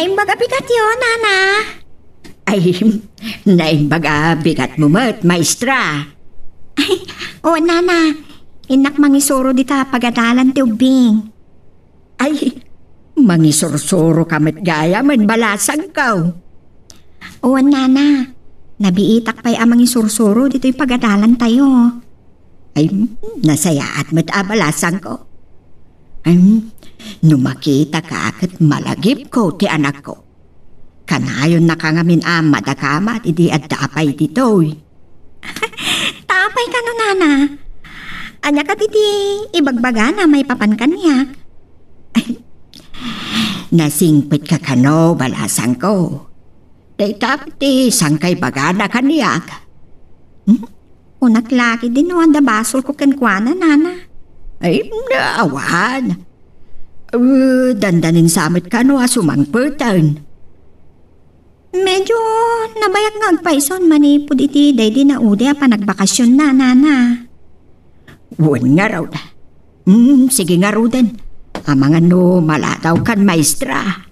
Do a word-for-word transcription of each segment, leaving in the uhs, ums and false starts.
Naimbag a bigatyo, Nana. Ay, naimbag a bigatmo met, Maestra. Ay, oo, Nana. Innak mangisuro dita pagadalan ti ubbing. Ay, mangisursuroka met gayam, balasangko. Oo, Nana. Nabiitak pay a mangisursuro ditoy pagadalantayo. Ay, nasayaat met a balasangko. Ay, no makitaka ket malagipko ti anakko. Kanayonnaka ngamin a madakamat idi adda pay ditoy. Ta apay kano, Nana? Ania kadi ti ibagbagana maipapan kaniak? Nasingpetka kano, balasangko. Dayta ti sangkaibagana kaniak. Hmm? Kunak la ketdi no adda basolko kenkuana, Nana. Ay, awan. Uh, dandanin sa met kano a sumangpeten. Medyo nabayag nga agpayson manipud iti daydi naudi a panagbakasionna, Nana. Wen ngarud. Hmm, sige ngaruden. Amangan no maladawkan, Maestra.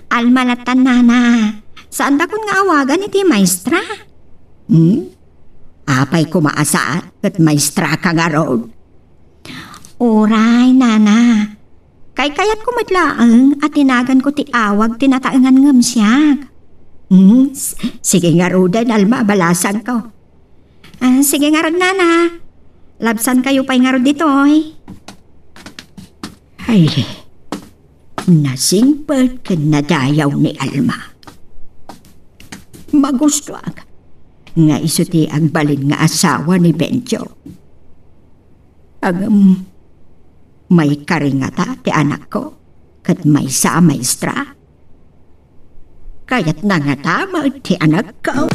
Alma latta, Nana. Saandakon nga awagan iti Maestra? Hmm? Apay koma a saan ket maestraka ngarud? Uray, Nana. Kaykayatko met laeng a tinaganko ti awag ti nataengan ngem siak. Hmm, s-, sige ngaruden, Alma, balasangko. Ah, sige ngarud, Nana. Labsankayo pay ngarud ditoy. Ay, nasingpet ken nadayaw ni Alma. Magustoak nga isu ti agbalin nga asawa ni Benjo. Ngem, maikari ngata ti anakko ket maysa a maestra? Kayatna ngata met ti anakko.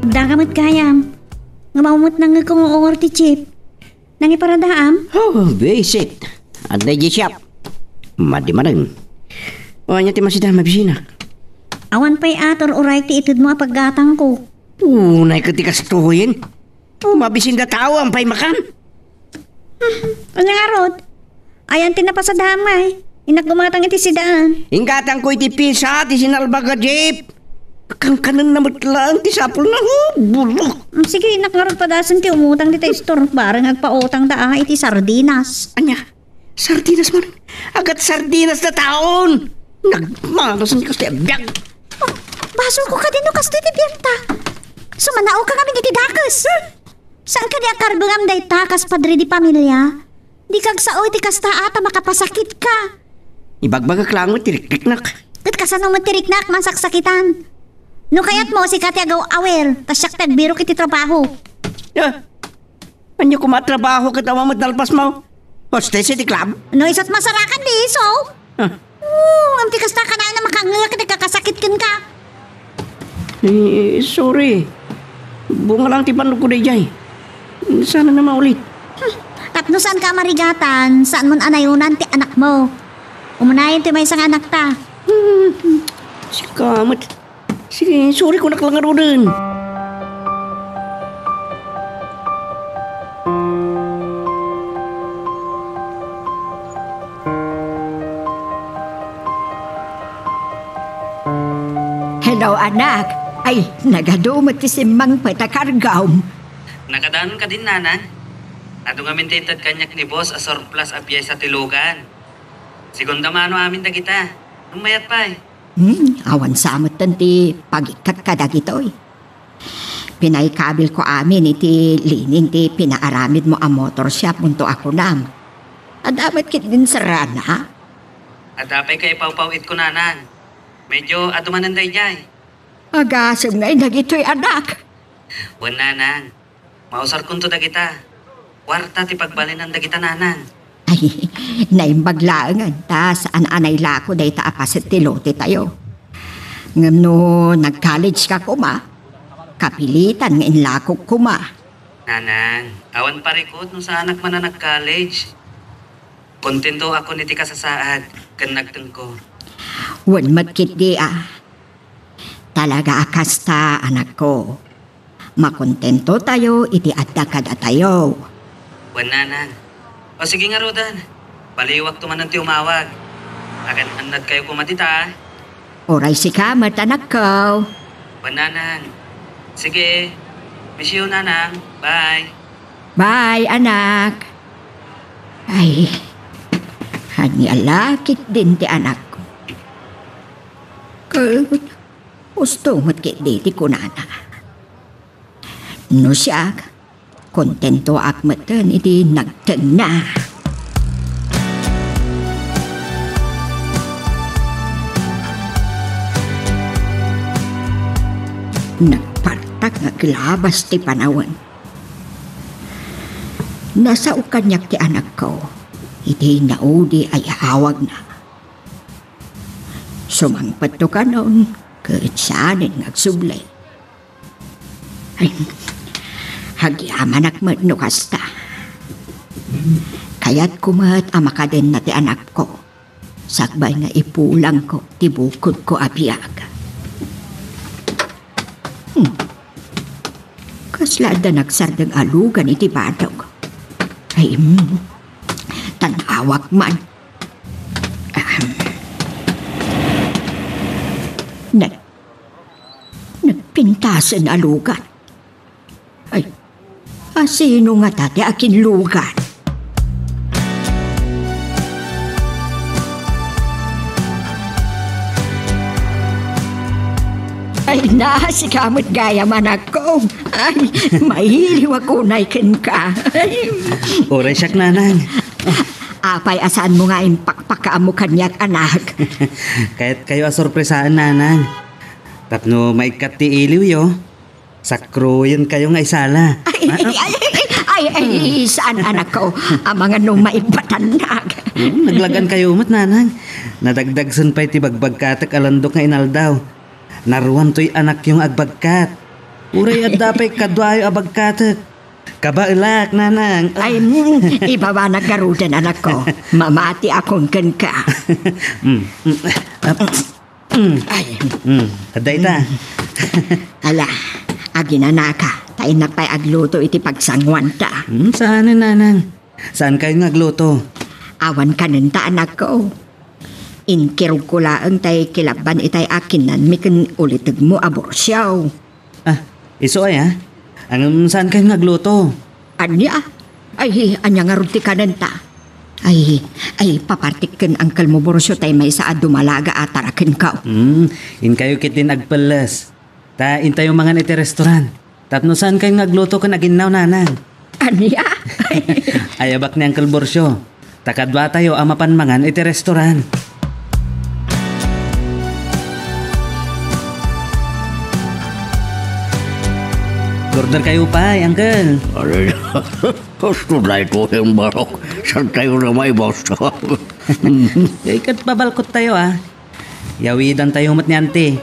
Adda ka met gayam. Ngem awan met nangngegko nga ungor ti jeep. Nangiparadaam? Oh, bisit. Adda idiay siak. Madi manen. O, ania ti masida, mabisinak? Awan pay a tur-uray ti itedmo a paggatangko. Unay ket ti kastoyen. O, mabisin da tao, ampay makan. Hmm, ania ngarud? Ayan ti napasada, may. Innak gumatang iti sidaan. Inggatangko iti pisa ti sinalbag a jeep. Kankanenna met laeng ti sapulna. Oh, bulok. Mm, sige, innak ngarud padasen ti umutang dita istor. Bareng agpautangda, ah, iti sardinas. Ania? Sardinas man? Agat sardinas da taon! Nagmalas ni kasta biag. Oh, basolko kadi no kastoy ti biagta. Sumanaoka ngamin iti dakes. Saan kadi a karbengam dayta kas padre di pamilia? Dika agsao iti kasta a ta makapasakitka. Ibagbagak laeng met ti riknak. Ket kasano met ti riknak, masaksakitan? No kayatmo, sika ti agaw-awir, ta siak ti agbirok iti trabaho. Ah, ania koma a trabaho ket awan met nalpasmo? Hostess iti club? No isu't masarakan, di isu? Ah. Oh, ngem ti kasta, kanayon a makangngeg ket agkakasakit kenka. Eh, sorry. Bunga laeng ti bannogko daydiay. Saan a maulit? Hmm. Tapno saanka a marigatan, saanmon a nayonan ti anakmo. Umunayen ti maysa nga anakta. Hmm. Sika met. Sige, sorry, kunak la ngaruden. Hello, anak. Ay, nagadu met ti simmangpet a kargam. Nakadanon kadin, Nanang? Adu ngamin ti inted kaniak ni Boss a surplus a piesa ti lugan. Segunda mano amin dagita. Nung mayat pay. Hmm, awan sa metten ti pagikkat kadagitoy. Pinaikabilko amin iti lining ti pinaaramidmo a motor shop, unto a kunam. Adda met ketdin serrana? Adda pay kaipawpaw-itko, Nanang. Medyo adu manen daydiay. Agasem ngay dagitoy, anak. Wen, Nanang. Mausarkonto dagita. Kuarta ti pagbalinan dagita, Nanang. Ay, naimbag laengen ta saan a nailako dayta a paset ti lotetayo. Ngem no nag-college ka koma, kapilitan nga inlakok koma. Nanang, awan parikut no saanak man a nag-college. Kontentoakon iti kasasaad ken nagtengko. Wen met ketdi a. Talaga a kasta, anakko. Makontento tayo iti adda kadatayo. Wen, nanang. O, sige ngaruden. Baliwakto manen ti umawag. Agan-annadkayo koma dita. Uray sika met, anakko. Wen, nanang. Sige. Miss you, nanang. Bye. Bye, anak. Ay, ania la ketdin ti anakko. Ket husto met ketdi ti kunana. No siak, kontentoak metten iti nagtengna. Nagpartak nga aglabas ti panawen. Nasao kaniak ti anakko iti naudi a iawagna. Sumangpetto kanon ket saanen nga agsubli. Ay, agyamanak met no kasta. Kayatko met a makadenna ti anakko. Sakbay nga ipulangko ti bukodko a biag. Hmm. Kasla adda nagsardeng a lugan iti badok. Ay, mm, tan-awak man. Ahem. Nag-, nagpintasen a lugan. Ay, asino ngata ti akinlugan? Ay, na, sika met gayam, anakko. Ay, mailiwak unay kenka. Ay. Uray siak, nanang. Apay a saanmo nga impakpakaammo kaniak, anak? Kayatkayo a sorpresaen, nanang. Tapno maikkat ti iliwyo, sakroyenkayo nga isala. Ay, ay, ay, ay, ay, saan, anakko? Amangan no maibbatannak. Hmm, naglagankayo met, nanang. Nadagdagsen pay ti bagbagkatek a landok nga inaldaw. Naruan toy anakyo nga agbagkat. Uray adda pay kaduayo a bagkatek. Kabaelak, nanang. Ay, mm, ibabanak garuden, anakko. Mamatiakon kenka. Mm, mm, ah, mm. Ay. Mm, adda ita. Ala, aginanaka, ta innak pay agluto iti pagsanguanta. Mm, saanen, nanang. Saankayo nga agluto? Awan kanenta, anakko. Inkirugko laeng tay kilabban itay a kinnanmi ken ulitegmo a borsiaw. Ah, isu aya? Ngem saankayo nga agluto? Ania? Ay, ania ngarud ti kanenta? Ay, ay, papartik ken Uncle mo Borcio tay maysa a dumalaga a tarakenko. Hmm, inkayo ketdin agpelles. Ta intayo mangan iti restaurant. Tapno saankayo nga agluto ken aginnaw, nanang. Ania? Ayabak ni Uncle Borcio. Ta kaduatayo a mapan mangan iti restaurant. Order kayo pay, Uncle. Ay, gusto na ito yung barok. Saan tayo na may boss? Eh, ket pabalkot tayo, ah. Yawidan tayo met ni Auntie.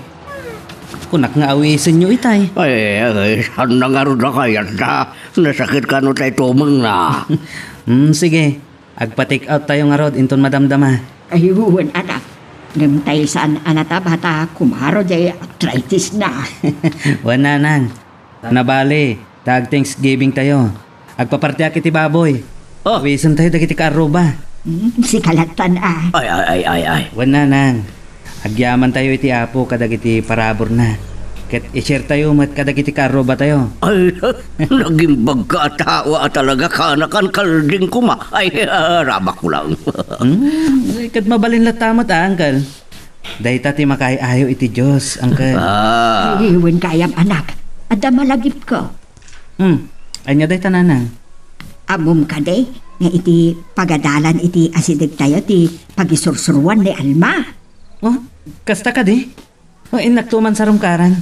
Kunak nga awisenyo itay. Ay, ay, saan na ngarud a kayat na? Nasakit kano tay tumeng na? Hmm, sige. Agpa-take out tayo ngarud inton madamdama. Ay, wen, anak. Ngem tay saan a nataba ta kumaro jay arthritis na. Wen, nanang. Nabali, ta ag-Thanksgiving tayo. Agpapartiak iti baboy. Oh. Awisen tayo dagiti kaarruba. Hmm, sika lattan a. Ay, ay, ay, ay, ay. Wen, nanang. Agyaman tayo iti Apo kadagiti paraburna. Ket i-share tayo met kadagiti kaarruba tayo. Ay, nagimbag ka a tao a talaga, kanakan kalding kuma. Ay, rabak ko lang. Hmm, ket mabalin latta met, ah, Uncle. Dayta ti makaay-ayo iti Dios, Uncle. Ah. Ay, wen gayam, anak. Adda malagipko. Hmm. Ania dayta, nanang? Ammom kadi nga iti pagadalan iti asidegtayo ti pagisursuruan ni Alma? Oh, kasta kadi? Oh, innak to man sarungkaran.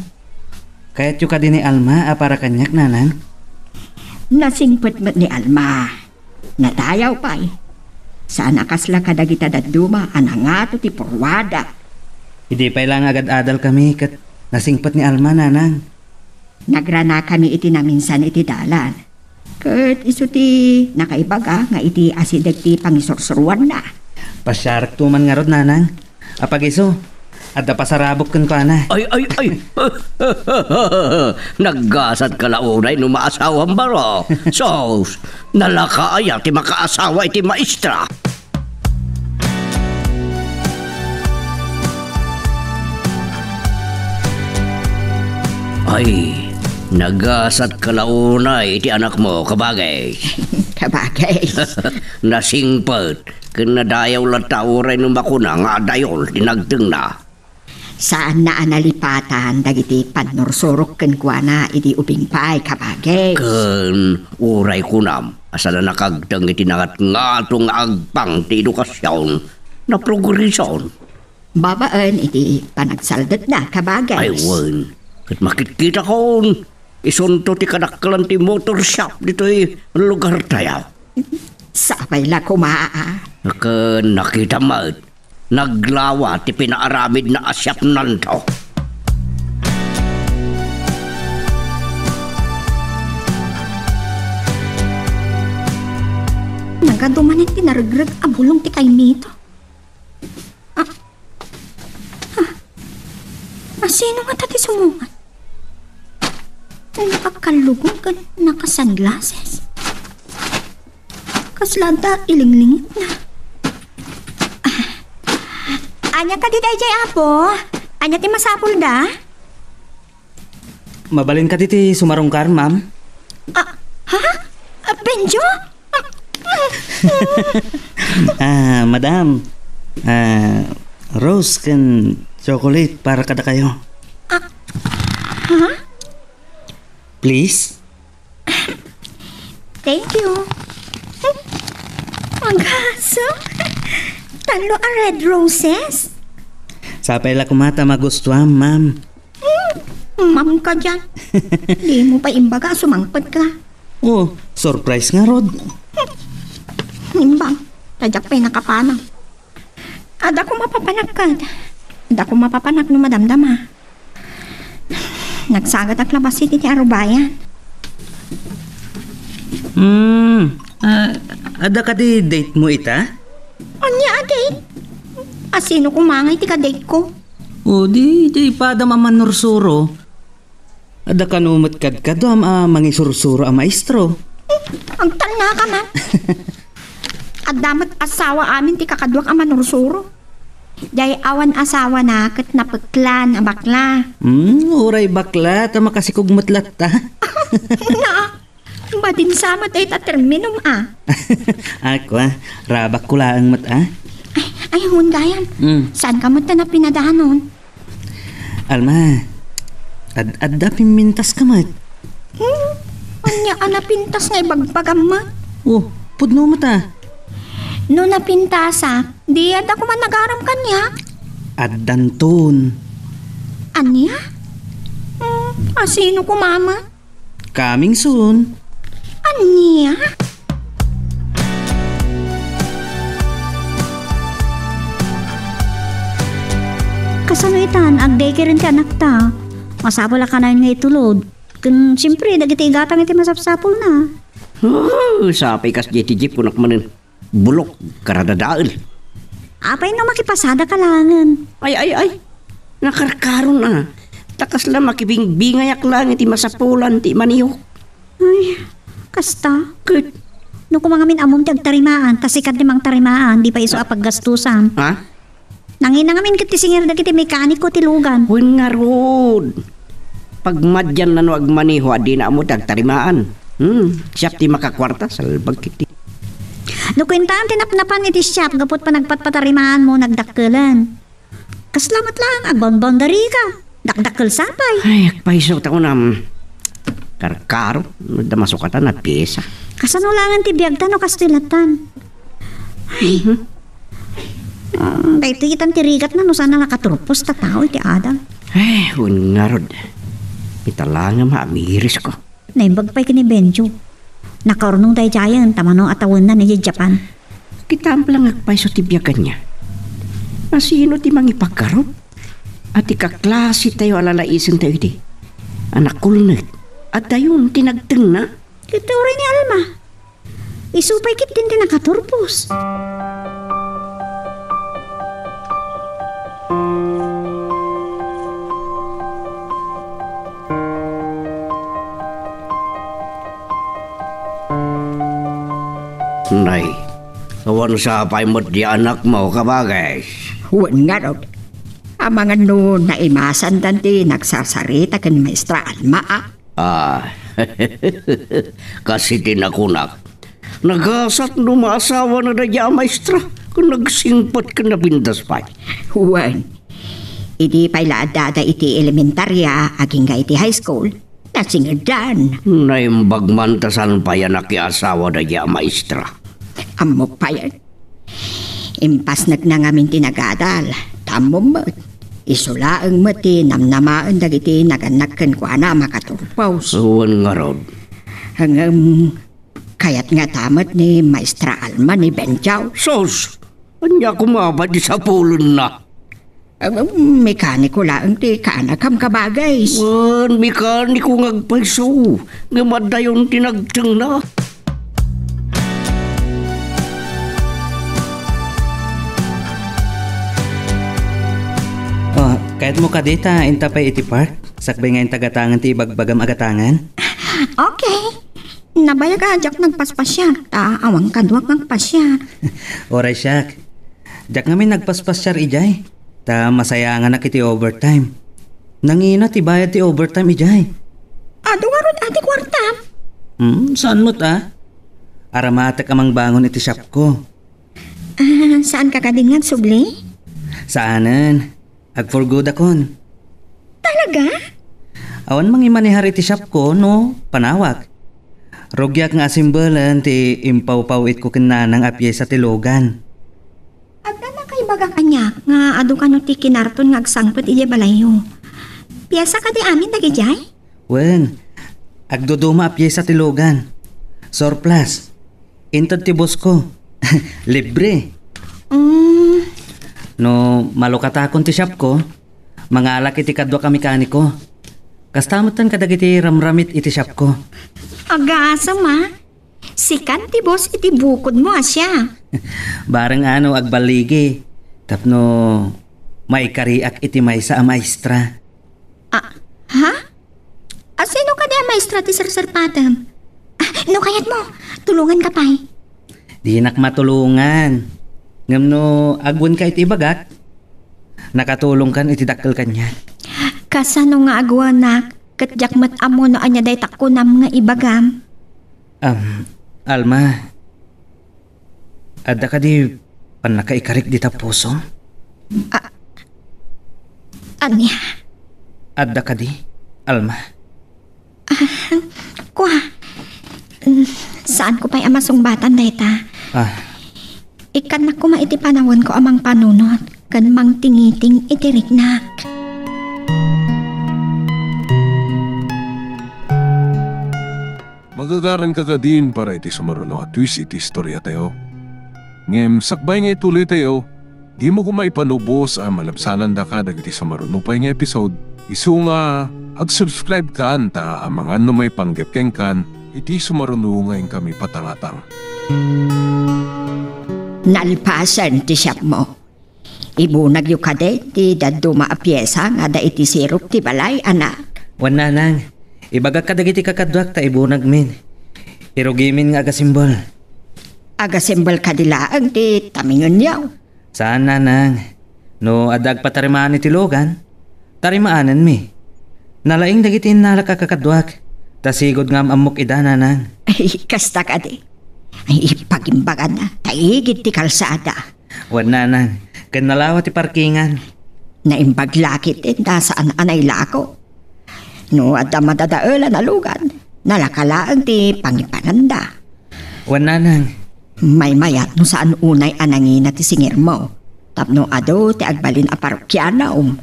Kayatyo kadi ni Alma a para kaniak, nanang? Nasingpet met ni Alma. Nadayaw pay. Saan a kasla kadagita dadduma a nangato ti purruada. Idi pay la nga agad-adal kami ket nasingpet ni Alma, nanang. Nagranakami iti naminsan iti dalan. Ket isu ti nakaibaga nga iti asideg ti pangisursuruanna. Pasiarak to man ngarud, nanang. Apagiso, Adda pasarabok kenkuana. Ay, ay, ay. Naggasatka la unay no maasawam baro. Sus, nalaka aya ti makaasawa iti maestra. Ay, nagasatka la unay iti anakmo, kabagis. Kabagis. Nasingpet, ken nadayaw latta uray no makuna nga adayol ti nagtengna. Saanna a nalipatan dagiti pannursurok kenkuana idi ubing pay, kabagis. Ken uray kunam a saan a nakagteng iti nangatngato nga agpang ti edukasion, naprogreson. Babaen iti panagsaldetda, kabagis. Ay, wen. Ket makitkitakon, isunto ti kadakkelan ti motor shop ditoy lugartayo. Sapay la koma a. Ken nakita met, naglawa ti pinaaramidna a siapnanto. Nagadu manen ti naregreg a bulong ti kaimito. Ah, ah, asino ngata ti sumungad? Nakakallugong ken naka-sunglasses. Kasla adda ilinglingitna. Ah. Ania kadi daydiay, Apo? Ania ti masapulda? Mabalin kadi ti sumarungkar, ma'am? Ah, ha? Ah, Benjo? Ah, madam. Ah, rose ken chocolate para kadakayo. Ah, ha? Please? Thank you. Ang kaso, talo a red roses? Sapay la koma ta magustuam, ma'am. Hmm, ma'am ka diay. Dimo pay imbaga a sumangpet ka. Oh, surprise ngarud. Imbag, ta diak pay nakapanak. Adda koma papanak ket. Adda koma papanak no madamdama. Nagsagadak la bassit iti arubayan. Hmm, ah, adda kadi date mo ita? Ania a date? Asino koma nga iti ka-date ko? O, di, di padam a manursuro. Adda kano met kadkaduam a mangisursuro a maestro. Hmm, agtalnaka man. Adda met asawa amin ti kakaduak a manursuro. Diay awan asawana ket napeklan a bakla. Hmm, uray bakla, ta makasikog met latta. Na, madin sa met dayta terminum a. Ako, ah, rabakko laeng met, ah. Ay, ay, hun gayam. Hmm. Saan ka met ta napinadanon? Alma, ad-, adda pimmintas ka met. Hmm? Ania a napintas nga ibagbagam met? Oh, pudno met, ah. No napintasak, di adda koma nagaram kaniak? Addanton. Ania? Hmm, asino koma met? Coming soon. Ania? Kasano itan, agdaycare ti anakta? Masapul a kanayon nga itulod. Ken, siempre, dagiti igatang iti masapsapulna. Oh, sapay kasdiay ti jeep, kunak manen. Bulok, karadadael. Apay no makipasadaka laengen? Ay, ay, ay. Nakarkaron a. Ta kasla makibingbingayak laeng iti masapulan ti imanihok. Ay, kasta? Ket? No koma ngamin ammom ti agtarimaan, ta sika ti mangtarimaan, di pay isu a paggastusam. Ha? Nangina ngamin ket ti singir dagiti mekaniko ti lugan. Wen ngarud. Pagmadianna no agmaneho a dina ammo ti agtarimaan. Hmm, siak ti makakuarta, salbag ket ti. No kuentaen ti napnapan iti siak gapu ti panagpatpatarimaanmo, nagdakkelen. Kasla met laeng, agboundboundary ka. Dakdakkel sapay. Ay, agpayso ta kunam. Karkaro, no adda masukatan a piesa. Kasano laengen ti biagta no kastoy lattan? Ay. Mhm. Ah, daytoy itan ti rigatna no saan a nakaturpos ta tao iti adal. Eh, wen ngarud. Ita laeng a maamirisko. Naimbag pay ken ni Benjo. Nakaurnong daydiayen ta mano a tawenna idiay Japan. Kitaem pay la nga agpayso ti biaganna. Asino ti mangipaggarup? A ti kaklasitayo a lalaisentayo idi a nakulnek, adayon ti nagtengna? Ket uray ni Alma. Isu pay ketdin ti nakaturpos. Nay, awan sa pay met di anakmo, kabagis? Wen ngarud. Amangan no naimasandan ti nagsarsarita ken Maestra Alma, a? Ah, kas iti nakunak, nagasat no maasawana daydiay a maestra ken nagsingpet ken napintas pay. Wen, idi pay la addada iti elementaria agingga iti high school, nasingedan. Naimbag man ta saan pay a nakiasawa daydiay a maestra. Ammok payen. Impasnekna ngamin ti nagadal, ta ammom met, isu laeng met ti namnamaen dagiti nagannak kenkuana a makaturpos. Wen ngarud. Ngem, kayat ngata met ni Maestra Alma ni Benjaw. Sus! Ania koma pay ti sapulenna? Em, mekaniko laeng ti kaanakam, kabagis. Wen, mekaniko nga agpayso, ngem addayon ti nagtengna. Oh, kayatmo kadi ta inta pay iti park? Sakbay nga inta gatangen ti ibagbagam a gatangen? Okay. Nabayag a diak nagpaspasiar, ta awan kaduak nga agpasiar. Oray siak. Diak ngamin nagpaspasiar idiay, ta masayanganak iti overtime. Nangina ti bayad ti overtime idiay. Adu ngarud a ti kuartam? Hmm, saan met a? Aramatek a mangbangon iti shopko. Ah, saan ka kadi nga agsubli? Saanen. Ag-for good akon. Talaga? Awan mangimanehar iti shopko no panawak. Rugiak nga assemble-en ti impawpaw-itko ken nanang a piesa ti lugan. Adda nakaibagak ania nga adu kano ti kinarton nga agsangpet idiay balayyo. Piesa kadi amin dagidiay? Wen, agduduma a piesa ti lugan. Surplus. Inted ti boss ko. Libre. Mm. No malukatakon ti shop ko, mangalak iti kaduak a mekaniko. Kasta metten kadagiti ramramit iti shop ko. Agasem a. Sikan ti boss iti bukodmo a sia. Bareng ano agballigi tapno maikariak iti maysa a maestra. Ah, ha? A, sino kadi a maestra ti serserpatem? Ah, no kayatmo, tulonganka pay. Dinak matulongan. Ngem no agwenka iti ibagak, nakatulongkan iti dakkel kaniak. Kasano nga agwenak? Ket diak met ammo no ania dayta kunam nga ibagam. Am, Alma, adda kadi pannakaikarik dita pusom? A-, ania? Adda kadi, Alma? Ah, kua, mm, saanko pay a masungbatan dayta. Ah. Ikkannak koma iti panawenko a mangpanunot ken mangtingiting iti riknak. Magagaranka kadin para iti sumaruno a twist iti istoriatayo. Ngem sakbay nga ituloytayo, dimo koma ipanubos a malabsanandaka dagiti sumaruno pay nga episode, isu nga ag-subscribe kan ta amangan no maipanggep kenkan iti sumaruno nga inkami patangatang. Nalpasen ti siapmo. Ibunagyo kadi ti dadduma a piesa nga adda iti sirok ti balay, anak? Wen, nanang. Ibagak kadagiti kakaduak ta ibunagmin. Irugimin nga agasimbol. Agasimbol kadi laeng ti tamingenyo? Saan, nanang. No adda agpatarimaan iti lugan, tarimaanenmi. Nalaing dagiti innalak a kakaduak, ta sigud nga am-ammok ida, nanang. Ay, kasta kadi. Ay, ipagimbaganna, ta igid ti kalsada. Wen, nanang, ken nalawa ti parkingan. Naimbag la ketdi ta saan a nailako. No adda madadaelan a lugan, nalaka laeng ti pangipananda. Wen, nanang. Maymayat no saan unay a nangina ti singirmo, tapno adu ti agbalin a parokianom.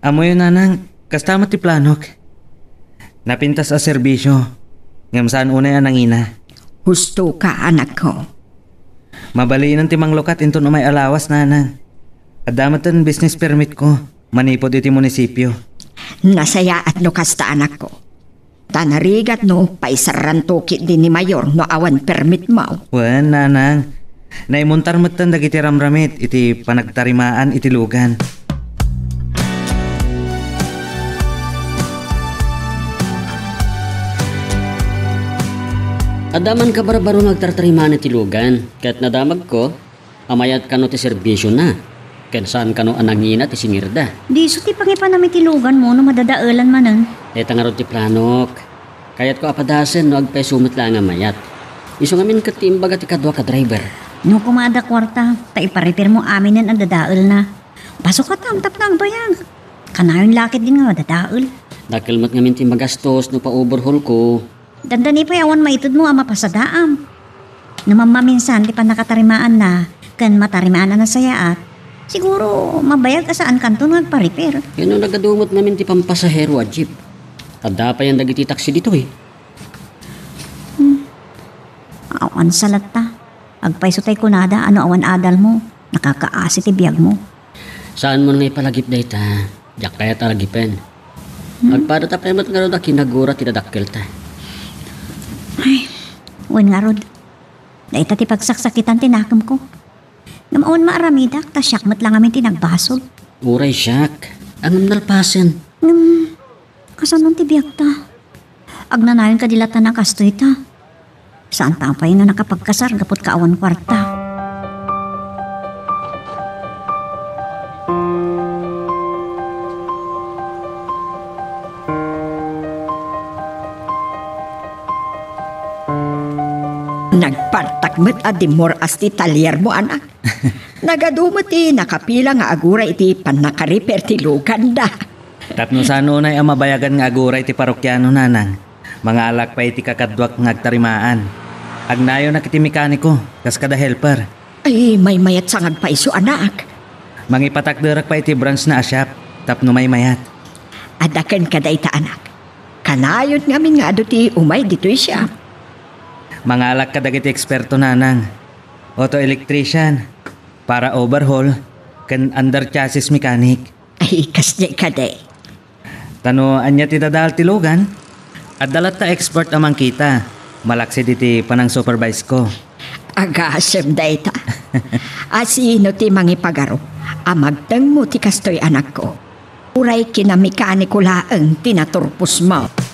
Ammoyo, nanang, kasta met ti planok. Napintas a serbisyo, ngem saan unay a nangina. Husto ka, anakko. Mabalinen ti manglukat inton umay a lawas, nanang. Adda metten business permit ko manipud iti munisipyo. Nasayaat no kasta, anakko. Ta narigat no paisarranto ketdi ni Mayor no awan permit mo. Wen, nanang. Naimuntar metten dagiti ramramit iti panagtarimaan iti lugan. Adda man kabarbaro nga agtartarimaan iti lugan, ket nadamagko a mayat kano ti serbisiona, ken saan kano a nangina ti singirda. Diso ti pangipanam iti luganmo no madadaelan manen. Dayta ngarud ti planok. Kayatko a padasen no agpayso met laeng a mayat. Isu ngamin ket ti imbaga ti kadua ka driver. No koma adda kuarta, ta iparepairmo aminen a dadaelna. Pasokatam tapno agbayag. Kanayon la ketdin nga madadael. Dakkel met ngamin ti magastos no pa-overhaulko. Dandani pay awan maitedmo a mapasadaam. No mammaminsan ti pannakatarimaanna ken matarimaan a nasayaat, siguro mabayag a saankanto nga agparepair. Ken no nagadu met ngamin ti pampasahero a jeep, adda payen dagiti taxi ditoy. Hmm. Awan sa latta. Agpayso tay kunada a no awan adalmo, nakakaasi ti biagmo. Saanmon nga ipalagip dayta, diak kayat a lagipen. Hmm? Agpadata pay met ngarud a kinagura ti dadakkelta. Ay, wen ngarud. Dayta ti pagsaksakitan ti nakemko. Ngem awan maaramidak, ta siak met la ngamin ti nagbasol. Uray siak, ngem nalpasen. Ngem, kasano ti biagta? Agnanayon kadi latta a kastoyta? Saanta pay nga nakapagkasar gapu ta awan kuarta. Nagpartak met a dimmuras ti taliermo, anak. Nagadu met ti nakapila nga agura iti pannakarepair ti luganda. Tapno saan unay a mabayagan nga agura iti parokiano, nanang, mangaalak pay iti kakaduak nga agtarimaan. Agnayonak iti mekaniko, kas kada helper. Ay, maymayat sa nga agpayso, anak. Mangipatakderak pay iti branch na a shop, tapno maymayat. Adda kenka dayta, anak. Kanayon ngamin nga adu ti umay ditoy shop. Mangaalak kadagiti eksperto, nanang. Auto electrician, para overhaul, ken under chassis mechanic. Ay, kasdi kadi. Ta no ania ti dadael ti lugan, adda latta expert a mangkita, malaksid iti panang-supervise ko. Agasem dayta. A sino ti mangipagaru a magtengmo ti kastoy, anakko? Uray kinamekaniko laeng ti naturposmo.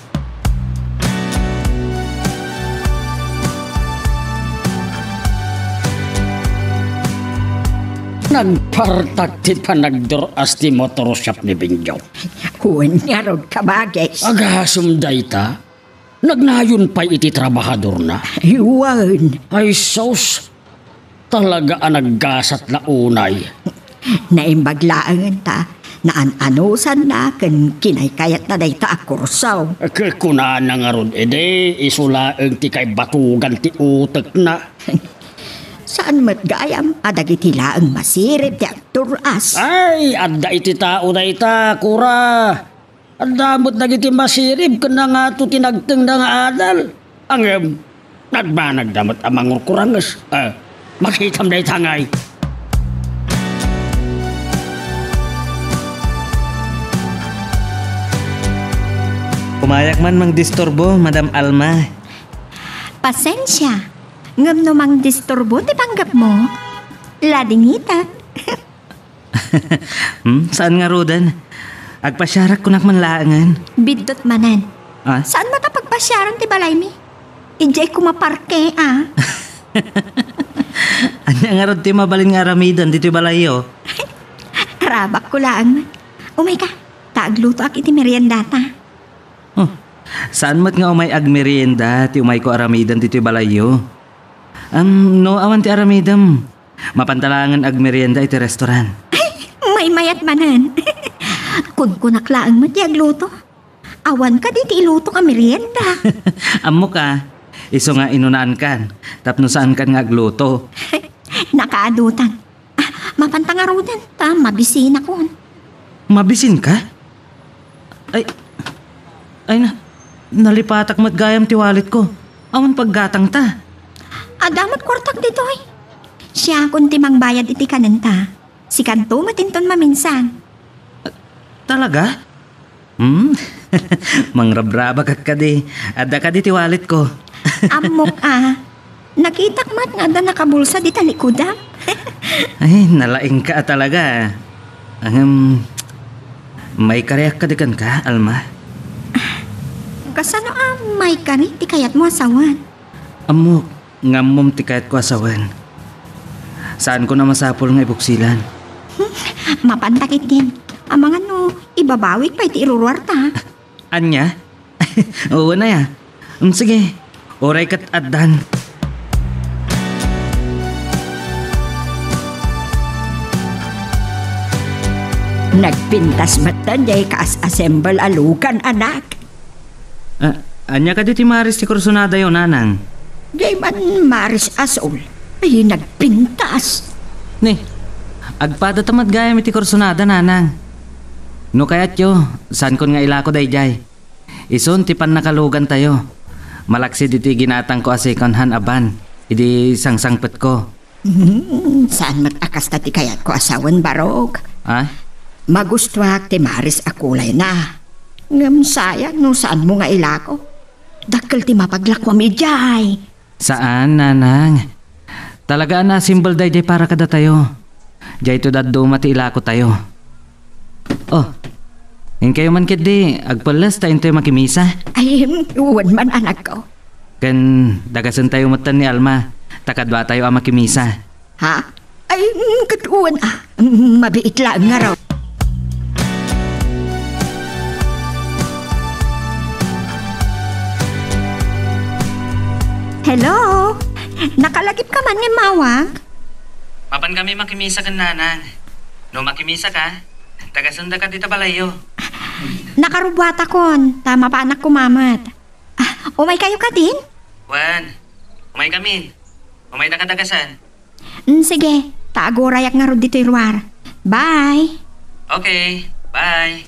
Nagpartak ti panagdur-as ti motor shop ni Benjo. Wen ngarud, kabagis. Agasem dayta, nagnayon pay iti trabahadorna. Wen. Ay sus, talaga a naggasat la unay. Naimbag laengen ta naan-anusanna ken kinaykayatna dayta a kurso. Ket kunana ngarud idi, isu laeng ti kaibatugan ti utekna. Saan met gayam a dagiti laeng masirib ti agtur-as? Ay, adda iti tao dayta, kura. Adda met dagiti masirib ken nangato ti nagtengna nga adal. Ngem, nagbanagda met a mangurkuranges. Eh, makitam dayta ngay. Kumayak man mangdisturbo, Madam Alma. Pasensia, ngem no mangdisturbo ti panggepmo, ladingitan. Hmm, saan ngaruden? Agpasiarak kunak man laengen. Biddut manen. Ah? Saan met a pagpasiaran ti balaymi? Idiay koma parke, a. Ania ngarud ti mabalin nga aramiden ditoy balayyo? Arabakko laeng met. Umayka, ta aglutoak iti meriendata. Oh, saan met nga umay agmerienda ti umayko aramiden ditoy balayyo? Am, no awan ti aramidem, mapanta laengen agmerienda iti restaurant. Ay, maymayat manen. Kunkunak laeng met ti agluto. Awan kadi ti iluto nga merienda. Ammok a, isu nga inunaankan, tapno saankan nga agluto. Nakaadutan. Ah, mapanta ngaruden, ta mabisinakon. Mabisinka? Ay, ay na, nalipatak met gayam ti walletko. Awan paggatangta. Adda met kuartak ditoy. Siakon ti mangbayad iti kanenta. Sikanto met inton maminsan. Talaga? Hmm? Mangrabrabak kadi. Adda kadi ti walletko. Ammok a. Nakitak met nga adda nakabulsa dita likuda. Ay, nalaingka a talaga. Ahem, maikariak kadi kenka, Alma? Kasano a maikari ti kayatmo a sawen? Ammok nga ammom ti kayatko a sawen. Saanko a masapul nga ibuksilan. Hmm, mapanta ketdin. Amangan no ibabawik pay ti iruruarta. Ania? Wen aya. Mm, sige. Uray ket addan. Nagpintas metten diay kaas-assemble a lugan, anak. Ah, ania kadi ti maris ti kursonadayo, nanang? Diay man maris a sul. Ay, nagpintas. Ni, agpadata met gayam iti kursonada, nanang. No kayatyo, saankon nga ilako daydiay. Isun ti pannakalugantayo. Malaksid iti ginatangko a second hand a van idi sangsangpetko. Hmm, saan met a kasta ti kayatko a sawen, barok. Ah? Magustuak ti maris a kulayna. Ngem sayang no saanmo nga ilako. Dakkel ti mapaglakuam idiay. Saan, nanang. Talaga a naasimbel daydiay para kadatayo. Diayto dadduma ti ilakotayo. Oh, inkayo man ketdi, agpelles ta intoy makimisa. Ay, wen man, anakko. Ken dagasentayo metten ni Alma, ta kaduatayo a makimisa. Ha? Ay, mm, ket wen a. Mm, mabiit laeng ngarud. Hello? Nakalagipka man nga immawag? Mapankami makimisa ken nanang. No makimisaka, dagasendaka dita balayyo. Nakarubuatakon, ta mapanak koma met. Ah, umaykayo kadin? Wen, umaykamin. Umayda kadagasan. Mm, sige, ta agurayak ngarud ditoy ruar. Bye! Okay, bye!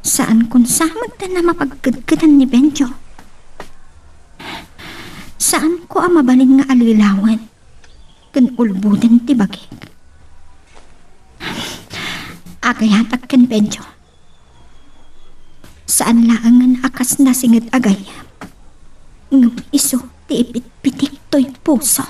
Saankon sa met a mapagkedkedan ni Benjo. Saanko a mabalin nga alilawen ken ulboden ti bagik. Agayatak ken Benjo. Saan laengen a kas nasinged a gayyem, ngem isu ti ipitpitik toy puso.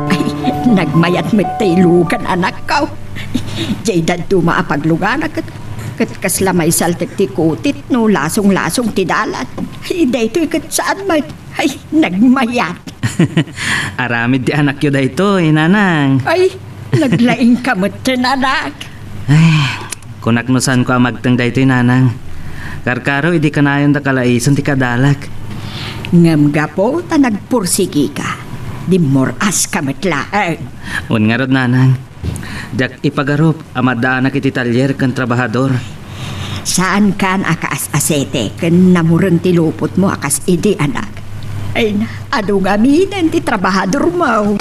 Ay, nagmayat met tay lugan, anakko. Jay dadduma a paglugana ket, ket kasla maisaltek ti kutit no lasong-lasong ti dalan. Ay, daytoy ket saan met. Ay, nagmayat. Aramid ti anakyo daytoy, nanang. Ay, naglaingka met, anak. Ay, kunak no saanko a magteng daytoy, nanang. Karkaro idi kanayon da kalaisen ti kadalak. Ngem gapu ta nagpursigika, dimmur-aska met laeng. Wen ngarud, nanang. Diak ipagarup a maddaanak iti talyer ken trabahador. Saankan a kaas-asete ken namureng ti lupotmo a kas idi, anak. Ay, adu ngaminen ti trabahadormo.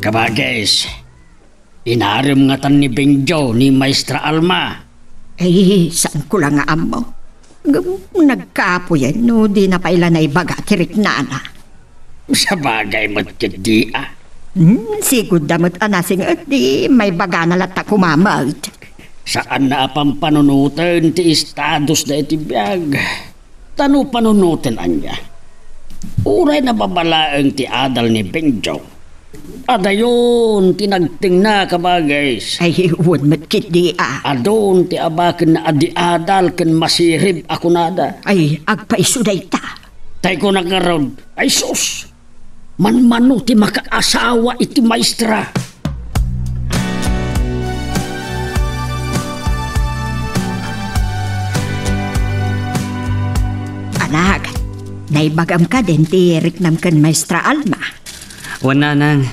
Kabagis, inarem ngatan ni Benjo ni Maestra Alma. Ay, saanko la nga ammo. Ngem nagkaapuyen no dina pay la naibaga ti riknana. Sabagay met ketdi a. Hmm, sigudda met a nasinged idi maibagana latta koma met. Saanna a pampanunoten ti estadosda iti biag. Ta no panunoten ania? Uray nababa laeng ti adal ni Benjo. Adayon ti nagtengna, kabagis. Ay, wen met ketdi a. Adun ti abakenna a di adal ken masirib a kunada. Ay, agpayso dayta. Tay kunak ngarud, ay sus! Manmano ti makaasawa iti maestra. Anak, naibagam kadin ti riknam ken Maestra Alma? Wen, nanang.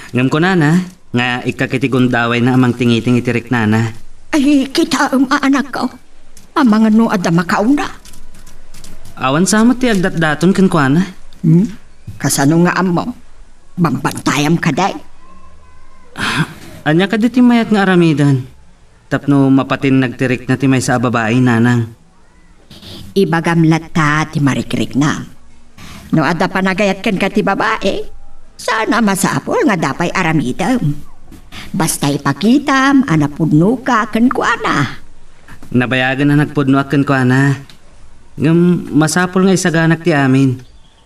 Ngem kunana, nga ikkak iti gundawayna a mangtingiting iti riknana. Ay, kitaem a anakko. Amangan no adda makauna. Awan sa met ti agdatdaton kenkuana. Hmm? Kasano nga ammo? Bambantayam kadi? Ania kadi ti mayat nga aramiden? Tapno mapatinnag ti rikna ti maysa a babai, nanang. Ibagam latta ti marikriknam. No adda panagayat kenka ti babai, saan a masapul nga adda pay aramidem. Basta ipakitam a napudnoka kenkuana. Nabayagen a nagpudnoak kenkuana. Ngem masapul nga isaganak ti amin.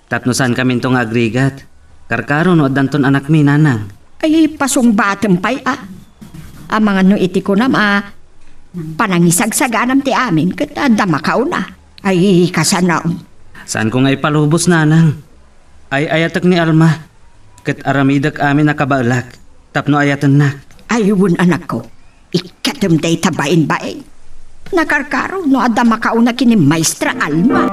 Tapno saankaminto nga agrigat. Karkaro no addanton anakmi, nanang. Ay, pasungbatem pay a. Amangan no iti kunam a panangisagsaganam ti amin ket adda makauna. Ay, kasano? Saanko nga ipalubos, nanang. Ay-ayatek ni Alma. Ket aramidek amin a kabaelak tapno ayatennak. Ay, wen, anakko. Ikkatem dayta bainbain. Nakarkaro no adda makauna ken ni Maestra Alma.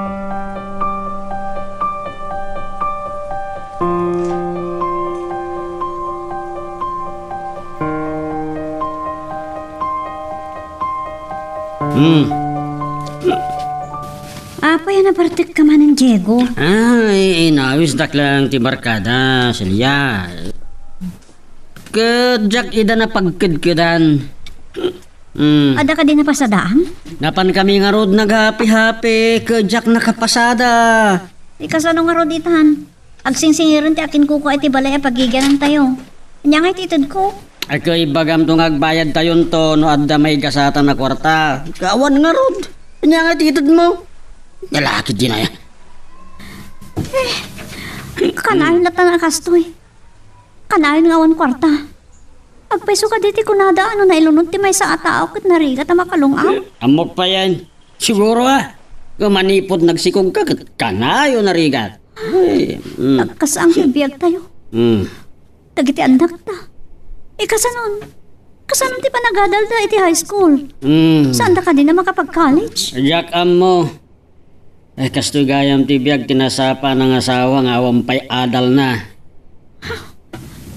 Hmm. Apay a nabartekka manen, Diego? Ay, inawisdak lang ti barkada, Celia. Ket diak ida napagkedkedan. Hmm. Adda kadi napasadaam? Napankami ngarud naghapi-hapi, ket diak nakapasada. Ti kasano ngarud itan? Agsingsingiren ti akinkukua iti balay a pagigianantayo. Ania nga iti itedko? Ay, ket ibagamto nga agbayadtayonto no adda maigasatan a kuarta. Awan ngarud. Ania nga iti itedmo? Lalaki dinaya. Eh, kanayon latta nga kastoy. Kanayon nga awan kuarta. Agpayso kadi ti kunada a no nailunod ti maysa a tao ket narigat a makalung-aw? Ammok payen. Siguro, a. Nga manipud nagsikogka ket kanayon narigat. Ay, mm. Nagkasaan ti biagtayo. Mm. Dagiti annakta. Ikasanon? Kasanon ti panagadalda iti high school? Mm. Saanda kadi a makapag-college? Diak ammo. Eh, kastoy gayam ti biag ti nasapa a nangasawa nga awan pay adalna.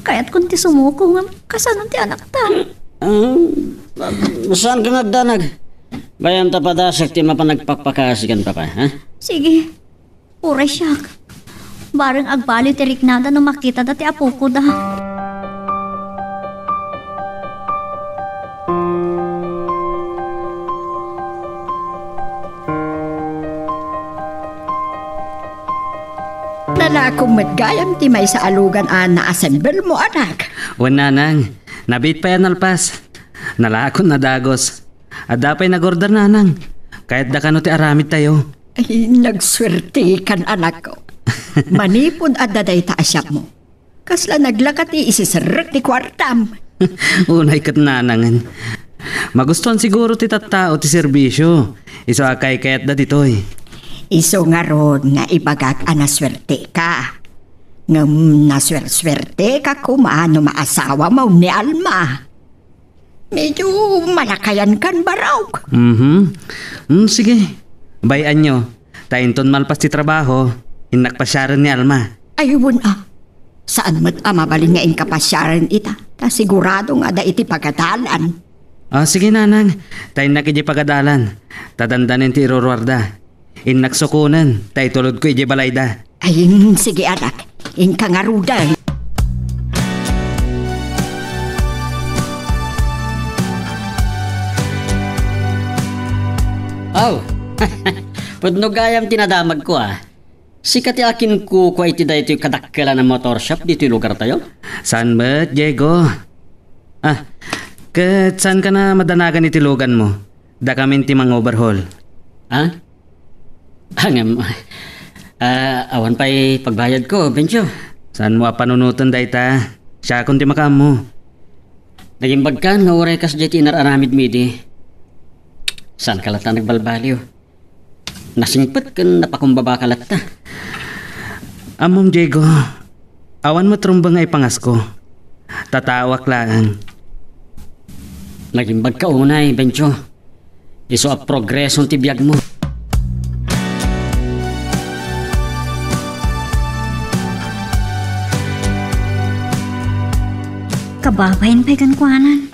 Kayatkon ti sumuko ngem kasano ti anakta? Ah, saanka nga agdanag. Gayam ta padasek ti mapan agpakpakasi ken papa, ha? Sige. Uray siak. Bareng agbaliw ti riknada no makitada ti apokoda. Nalakom met gayam ti maysa a lugan a naassemble mo, anak. Wen, nanang, nabiit pay a nalpas. Nalakon a dagus. Adda pay nag-order, nanang. Kayatda kano ti aramidtayo. Ay, nagsuertekan, anakko. Manipud adda dayta a shopmo. Kasla naglaka ti isiserrek ti kuartam. Unay ket nanangen. Magustuan siguro ti tattao ti serbisio. Isu a kaykayatda ditoy. Isu ngarud nga ibagak a nasuerteka. Ngem nasuersuerteka koma no maasawam ni Alma. Medyo malakayan kan barok. Mhm. Mm, sige. Bay-anyo. Ta inton malpas ti trabaho, innak pasiaren ni Alma. Ay, wen a. Saan met a mabalin nga inka pasiaren ita? Ta sigurado nga adda iti pagadalan. Ah, sige, nanang. Ta innak idiay pagadalan. Ta dandanen ti iruruarda. Innak sukonen, ta itulodko idiay balayda. Ay, sige, anak. Inka ngaruden. Aw! Pudno gayam ti nadamagko, a. Sika ti akinkukua iti daytoy kadakkelan a motor shop ditoy lugartayo? Saan met, Diego. Ah, ket saanka a madanagan iti luganmo? Dakamin ti mang-overhaul. Ha? Ngem, ah, awan pay pagbayadko, Bencho. Saanmo a panunoten dayta? Siakon ti makaammo. Nagimbagkan nga uray kasdiay ti inar-aramidmi idi. Saanka latta nagbalbaliw. Nasingpet ken napakumbabaka latta. Ammom, Diego, awan met rumbeng nga ipangasko. Tataoak laeng. Nagimbagka unay, Bencho. Isu a progreso ti biagmo. Kababain pay kenkuana.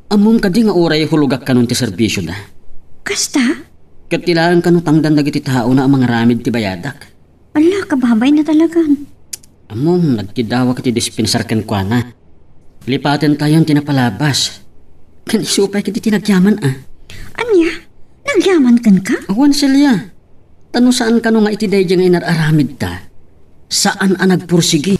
Ammom kadi nga uray hulogak kanon ti serbisioda? Kasta? Ket ti laeng kano tangdan dagiti taona a mangaramid ti bayadak. Ala, kababain na talagan. Ammom, nagkiddawak iti dispensar kenkuana. Lipatentayon ti napalabas. Ken isu pay kadi ti nagyaman, a. Ania? Nagyaman kenka? Awan, Celia. Ta no saan kano nga iti daydiay nga inar-aramidta, saan a nagpursigi.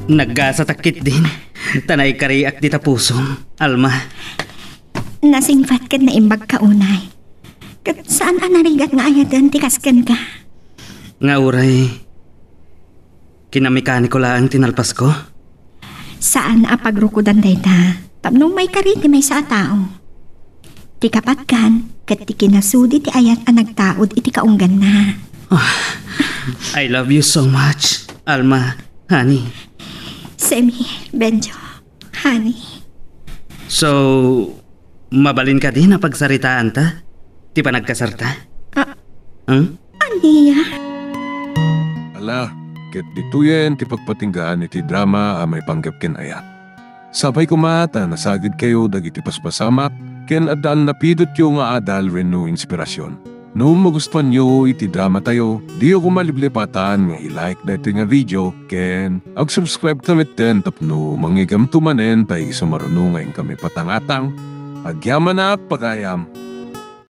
Naggasatak ketdin, ta naikariak dita pusom, Alma. Nasingpet ket naimbagka unay. Ket saan a narigat nga ayaten ti kas kenka. Nga uray, kinamekaniko laeng ti nalpasko? Saan a pagrukodan dayta, tapno maikari ti maysa a tao. Ti kapatkan, ket ti kinasudi ti ayat a nagtaud iti kaungganna. Ah, I love you so much, Alma, honey. Semi, Benjo, honey. So, mabalin kadi a pagsaritaanta ti panagkasarta? Ah. Hmm? Ania? Ala, ket ditoyen ti pagpatinggaan iti drama a maipanggep ken ayat. Sapay koma ta nasagidkayo dagiti paspasamak ken adda a napidotyo nga adal wenno inspirasyon. No magustuanyo iti dramatayo, diyo koma liplipatan nga i-like daytoy nga video ken ag-subscribe ta metten tapno mangigamto manen tay isu maruno nga inkami patangatang. Agyamanak, pagayam!